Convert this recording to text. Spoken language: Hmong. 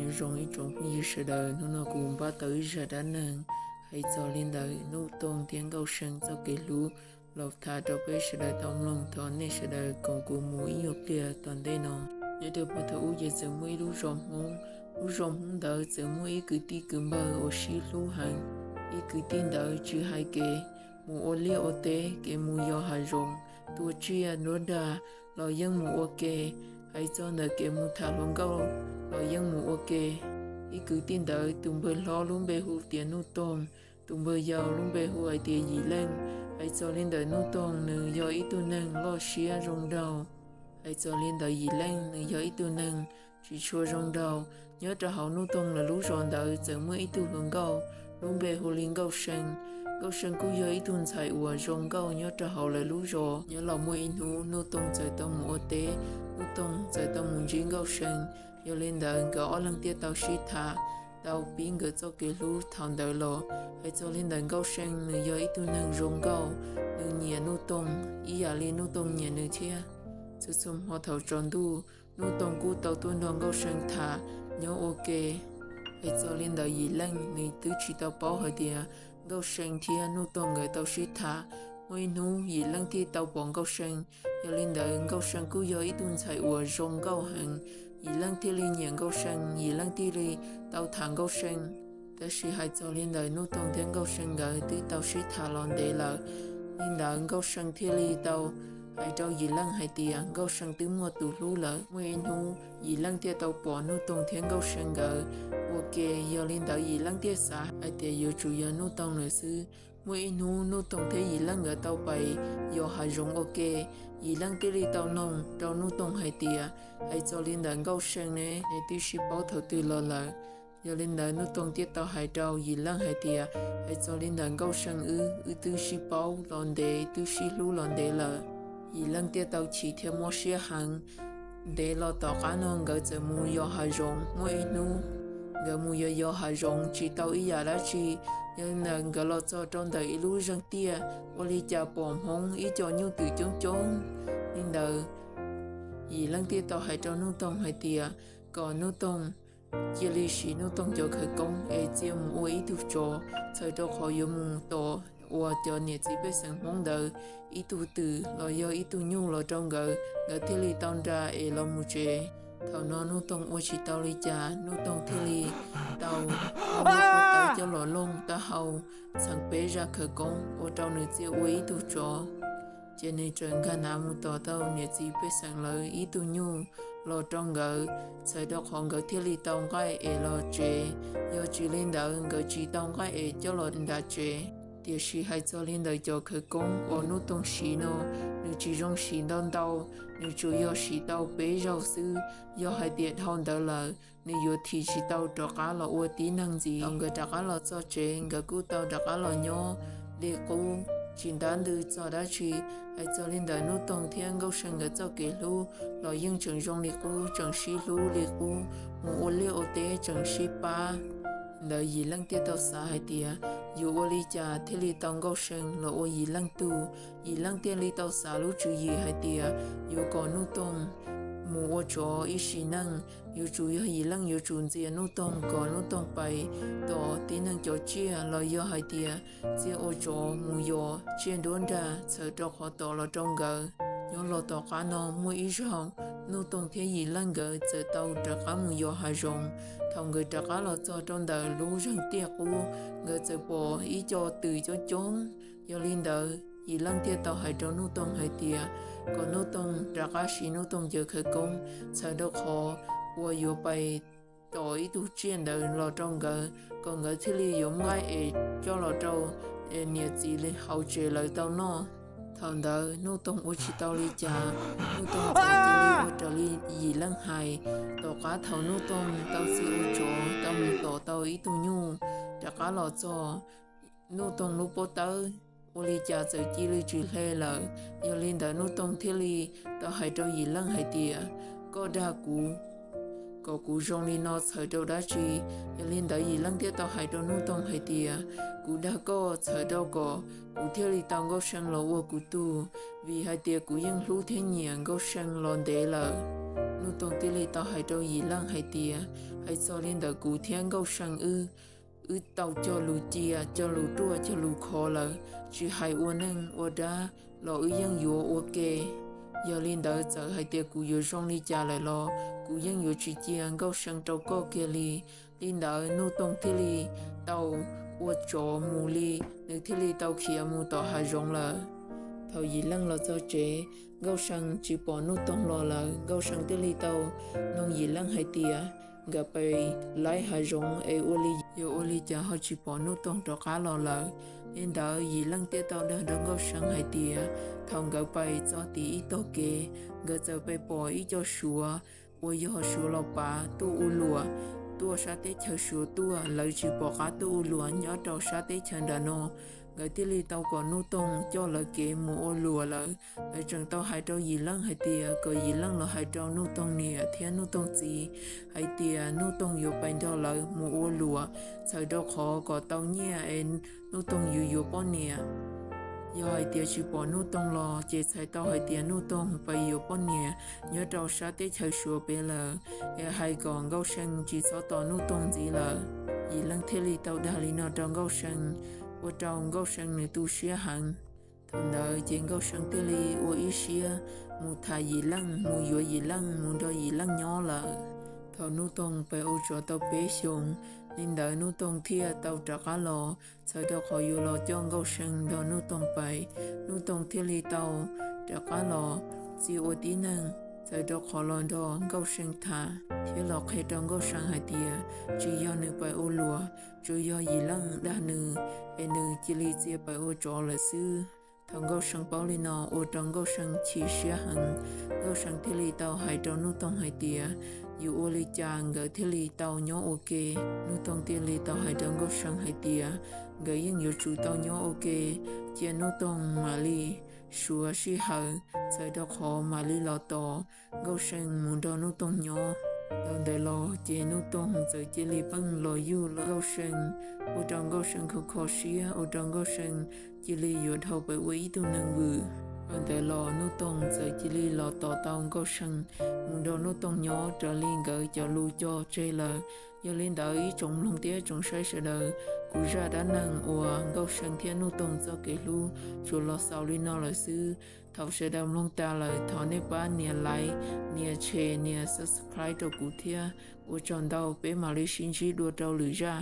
Zoo ib tsoom phooj ywg sawv daws, hnub no kuv npaj tau ib zaj dab neeg hais txog li ntawm Nuj Toog thiab Nkauj See txoj kev hlub los tham rau peb sawv daws tau mloog. Thov nej sawv daws koom kuv mus ib nyuag pliag tom ntej no. Nyob rau puag thaum ub ces txawm muaj ib lub zos Hmoob. Lub zos Hmoob ntawd txawm muaj ib kwv tij kwv npawg uas sib hlub heev. Ib kwv tij ntawd tsis hais kev mus ua liaj ua teb, kev mus yos hav zoov, tua tsiaj nruab nrag los yeej mus ua ke. Hais txog ntawm kev mus tham hluas nkauj los yeej mus ua ke. Ib kwv tij ntawd tus npawg hlob lub npe hu tias Nuj Toog, tus npawg yau lub npe hu hais tias Yim Leej. Hais txog li ntawm Nuj Toog, nws yog ib tug neeg loj siab zoo nraug. Hais txog li ntawm Yim Leej, nws yog ib tug neeg tsis tshua zoo nraug. Nyob rau hauv Nuj Toog lawv lub zos ntawd txawm muaj ib tug hluas nkauj lub npe hu li Nkauj See. Nkauj See kuj yog ib tug ntxhais uas zoo nkauj nyob rau hauv lawv lub zos. Nyob los muaj ib hnub Nuj Toog txawm tau mus ua teb, Nuj Toog txawm tau mus ntsib Nkauj See. Yog li ntawd nkawd ob leeg thiaj tau sib tham, tau pib nkawd txoj kev hlub thaum ntawd los. Hais txog li ntawm Nkauj See, nws yog ib tug neeg zoo nkauj, nws nyiam Nuj Toog ib yam li Nuj Toog nyiam nws thiab. Txhua txhua hmo thaum tsaus ntuj, Nuj Toog kuj tau tuaj nrog Nkauj See tham nyob ua ke. Hais txog li ntawm Yim Leej, nws twb tsis tau paub hais tias Nkauj See thiab Nuj Toog nkawd tau sib tham. Muaj ib hnub Yim Leej thiaj tau pom Nkauj See. Yog li ntawd Nkauj See kuj yog ib tug ntxhais uas zoo nkauj heev. Yim Leej thiaj li nyiam Nkauj See, Yim Leej thiaj li tau tham Nkauj See. Tab sis hais txog li ntawm Nuj Toog thiab Nkauj See nkawd twb tau sib tham los ntev lawm. Li ntawd Nkauj See thiaj li tau hais rau Yim Leej hais tias Nkauj See twb muaj tus hlub lawm. Muaj ib hnub Yim Leej thiaj tau pom Nuj Toog thiab Nkauj See nkawd ua ke. Yog li ntawd Yim Leej thiaj xav hais tias yuav tsum yog Nuj Toog lawm xwb. Muaj ib hnub Nuj Toog thiab Yim Leej nkawd tau pais yos hav zoov ua ke. Yim Leej thiaj li tau noog rau Nuj Toog hais tias, hais txog li ntawm Nkauj See ne, nws twb sib paub thaum twg los lawm? Yog li ntawd Nuj Toog thiaj tau hais rau Yim Leej hais tias, hais txog li ntawm Nkauj See wb, wb twb sib paub los ntev, twb sib hlub los ntev lawm. Yim Leej thiaj tau chim thiab mob siab heev. Ntev los tom qab no nkawd txawm mus yos hav zoov. Muaj ib hnub nkawd mus yos yos hav zoov tsis tau ib yam dab tsi. Yog li ntawd nkawd los txog rau ntawm ib lub zeeg tiaj, ua li cas pom Hmoob ib co nyuj twm coob coob. Li ntawd Yim Leej thiaj tau hais rau Nuj Toog hais tias kom Nuj Toog cia li siv Nuj Toog cov khawv koob es txia mus ua ib tug tsov, txhawm rau qhov yuav mus tom uas cov niam txiv pej xeem Hmoob ntawd ib tug twm los yog ib tug nyuj los rau nkawd, nkawd thiaj li tau nra es los mus tsev. Thaum no Nuj Toog ua tsis tau li cas, Nuj Toog thiaj li tau muab lub pob tawb coj los looj taub hau, txheem peb zaj khawv koob ua rau nws txia ua ib tug tsov. Ces nws txawm nkag nav mus tom tau niam txiv pej xeem lawv ib tug nyuj los rau nkawd, txhawm rau qhov nkawd thiaj li tau nqaij es los tsev. Yog tsis li ntawd nkawd tsis tau nqaij es coj los nram tsev. Tiam sis hais txog li ntawm cov khawv koob uas Nuj Toog siv no, nws tsis zoo siv ntau ntau, nws tsuas yog siv tau peb zaug xwb. Yog hais tias dhau ntawd lawm, nws yuav thim tsis tau rov qab los ua tib neeg ntxiv. Thaum nkawd rov qab los txog tsev, nkawd kuj tau rov qab los nyob li qub, tsis ntab ntws txog dab tsi. Hais txog li ntawm Nuj Toog thiab Nkauj See nkawd txoj kev hlub los yeej tseem zoo li qub, tseem sib hlub li qub, mus ua liaj ua teb tseem sib pab. Ntawd Yim Leej thiaj tau xav hais tias yuav ua li cas thiaj li tau Nkauj See los ua Yim Leej tug. Yim Leej thiaj li tau xav lub tswv yim hais tias yuav kom Nuj Toog mus ua tsov ib sim neej. Yuav tsum yog Yim Leej yuav tsum ntxias Nuj Toog kom Nuj Toog pais tom tib neeg cov tsiaj los yog hais tias txia ua tsov mus yos tsiaj nruab nrag, txhawm rau qhov tom los rau nkawd. Nyob los tom qab no muaj ib zaug, Nuj Toog thiab Yim Leej nkawd txawm tau rov qab mus yos hav zoov. Thaum nkawd rov qab los txog rau ntawm lub zeeg tiaj qub, nkawd txawm pom ib co twm coob coob. Yog li ntawd Yim Leej thiaj tau hais rau Nuj Toog hais tias kom Nuj Toog rov qab siv Nuj Toog cov khawv koob, txhawm rau qhov uas yuav pais tom ib tug tsiaj ntawd los rau nkawd, kom nkawd thiaj li yuav muaj nqaij es coj los rau niam txiv hauv tsev lawv tau noj. Thaum ntawd Nuj Toog ua tsis tau li cas, Nuj Toog txawm cia li ua raws li Yim Leej hais. Tom qab thaum Nuj Toog tau txia ua tsov tau mus tom tau ib tug nyuj rov qab los txog, Nuj Toog lub pob tawb ua li cas txawm cia li tsis hle lawm. Yog li ntawd Nuj Toog thiaj li tau hais rau Yim Leej hais tias, koj dag kuv kom kuv zoo li no txhawm rau dab tsi? Yog li ntawd Yim Leej thiaj tau hais rau Nuj Toog hais tias, kuv dag koj txhawm rau kom kuv thiaj li tau Nkauj See los ua kuv tug, vim hais tias kuv yeej hlub thiab nyiam Nkauj See los ntev lawm. Nuj Toog thiaj li tau hais rau Yim Leej hais tias, Es txog li ntawm kuv thiab Nkauj See wb, wb tau cog lus cia, cog lus ruaj, cog lus khov lawm, tsis hais ua neej ua dab los wb yeej yuav ua ke. Yog li ntawd txawm hais tias kuv yuav zoo li cas lawm los kuv yeej yuav tsis cia Nkauj See rau koj kiag li. Li ntawd Nuj Toog thiaj li tau ua tsov mus li, nws thiaj li tau khiav mus tom hav zoov lawm. Thaum Yim Leej los txog tsev, Nkauj See tsis pom Nuj Toog los lawm. Nkauj See thiaj li tau noog Yim Leej hais tias, nkawd pais laib hav zoov es ua li, yog ua li cas ho tsis pom Nuj Toog rov qab los lawm? Li ntawd Yim Leej thiaj tau dag rau Nkauj See hais tias, thaum nkawd pais txog tim ib tog kev, nkawd txawm pais pom ib co Suav uas yog Suav los pav tuaj ua luam, tuaj sab teb chaws Suav tuaj, lawv tsis pom qab tuaj ua luam nyob rau sab teb chaws nram no. Nkawd thiaj li tau kom Nuj Toog coj lawv kev mus ua luam lawm. Lawv tseem tau hais rau Yim Leej hais tias kom Yim Leej los hais rau Nuj Toog niam thiab Nuj Toog txiv hais tias Nuj Toog yuav pais nrog lawv mus ua luam, txhawm rau qhov kom tau nyiaj es Nuj Toog yuav yuav poj niam. Yog hais tias tsis pom Nuj Toog los ces txhais tau hais tias Nuj Toog pais yuav poj niam nyob rau sab teb chaws Suav pem lawm, es hais kom Nkauj See tsis txhob tos Nuj Toog ntxiv lawm. Yim Leej thiaj li tau dag li no rau Nkauj See, ua rau Nkauj See nws tu siab heev. Thaum ntawd ces Nkauj See thiaj li ua ib siab mus tham Yim Leej, mus yuav Yim Leej, mus nrog Yim Leej nyob lawm. Thaum Nuj Toog pais ua tsov tau peb xyoos, li ntawd Nuj Toog thiaj tau rov qab los, txhawm rau qhov yuav los coj Nkauj See nrog Nuj Toog pais. Nuj Toog thiaj li tau rov qab los txia ua tib neeg, txhawm rau qhov los nrog Nkauj See tham thiab los qhia rau Nkauj See hais tias tsis yog nws pais ua luam, tsuas yog Yim Leej dag nws, es nws cia li txia pais ua tsov lawm xwb. Thaum Nkauj See paub li no ua rau Nkauj See chim siab heev. Nkauj See thiaj li tau hais rau Nuj Toog hais tias yuav ua li cas nkawd thiaj li tau nyob ua ke. Nuj Toog thiaj li tau hais rau Nkauj See hais tias nkawd yeej yuav tsum tau nyob ua ke, cia Nuj Toog mam li suav sij hawm, txhawm rau qhov mam li los tos Nkauj See mus nrog Nuj Toog nyob. Thaum ntawd los ces Nuj Toog txawm cia li pheej los yuj Nkauj See, ua rau Nkauj See kho kho siab, ua rau Nkauj See cia li yuav dhau pais ua ib tug neeg vwm. Thaum ntawd los Nuj Toog txawm cia li los tos tau Nkauj See mus nrog Nuj Toog nyob raws li nkawd cov lus cog tseg lawm. Yog li ntawd ib tsoom mloog thiab tsoom saib sawv daws, kuv zaj dab neeg uas Nkauj See thiab Nuj Toog txoj kev hlub tsuas los xaus li no lawm xwb. Thaum sawv daws mloog tas lawm thov nej pab nias like, nias share, nias subscribe rau kuv thiab. Ua tsaug ntau, peb mam li sib ntsib dua rau lwm zaj.